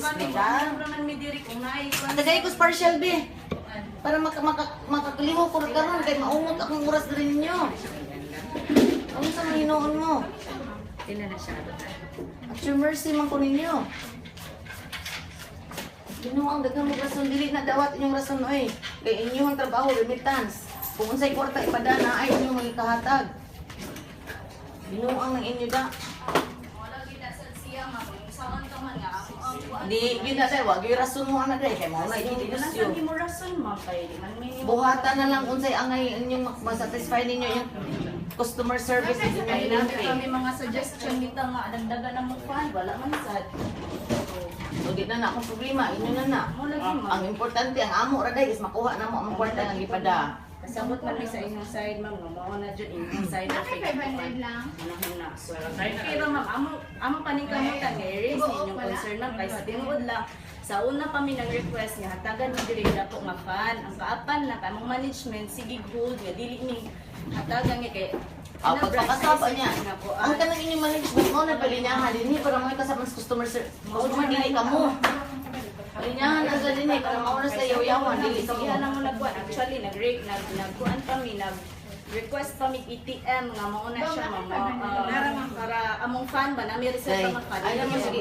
Ospital. Ano man mi diri kung naay kuan. Tagay ko partial be. Para makakalihok ko karon kay maungot akong oras diri ninyo. Ano sa mga hinuon mo? Pila na siya? At your mercy man ko ninyo. Ginoo, ang daghan mo rason, dili na dawat inyong rason oy. Kay inyong trabaho remittance. Kung unsay kwarta ipadana ay inyong magikahatag. Ginoo ang nang inyo da. Wala gid na sad siya, ma'am. Saan ka man nga ang kuan. Di gyud na day, wa gyud rason mo ana day kay mao na inyong Sige, na negosyo. sad mo rason, ma'am, kay di man may Buhatan na lang unsay angay inyong masatisfy ninyo yung customer service inyong Kay namin industry. kami mga suggestion kita nga dagdagan na mo fan, wala man sad. So, di na na akong problema, inyo na na. Mo lagi, ma'am. Ang importante, ang amo ra day is makuha na mo ang kwarta nga gipada. Kasabot man mi sa inyong side, ma'am, nga mao na jud inyong side of Bakit 500 lang? Una so. Pero ma'am, amo amo paningkamutan nga i-raise Buok, inyong wala? concern, ma'am, kay sa tinuod lang sa una pa mi nang request nga hatagan mo diri dako nga fan. Ang kaapan na kay among management sige hold nga dili ni hatagan nga kay Ah, pagpakasaba niya. Nga po, Ang kanang inyong management mo na palinyahan dinhi para mo kasama sa customer service. Customer dili ka mo. Palinyahan ang sa dinhi para mauna sa yaw-yawan dili ka mo. Sige na mo nagkuan. Actually, nag nag nagkuan pa mi, nag request pa mi ATM nga mao na siya, ma'am. Para among fan ba na mi reserve Day, pa nga fan. ayaw mo sige.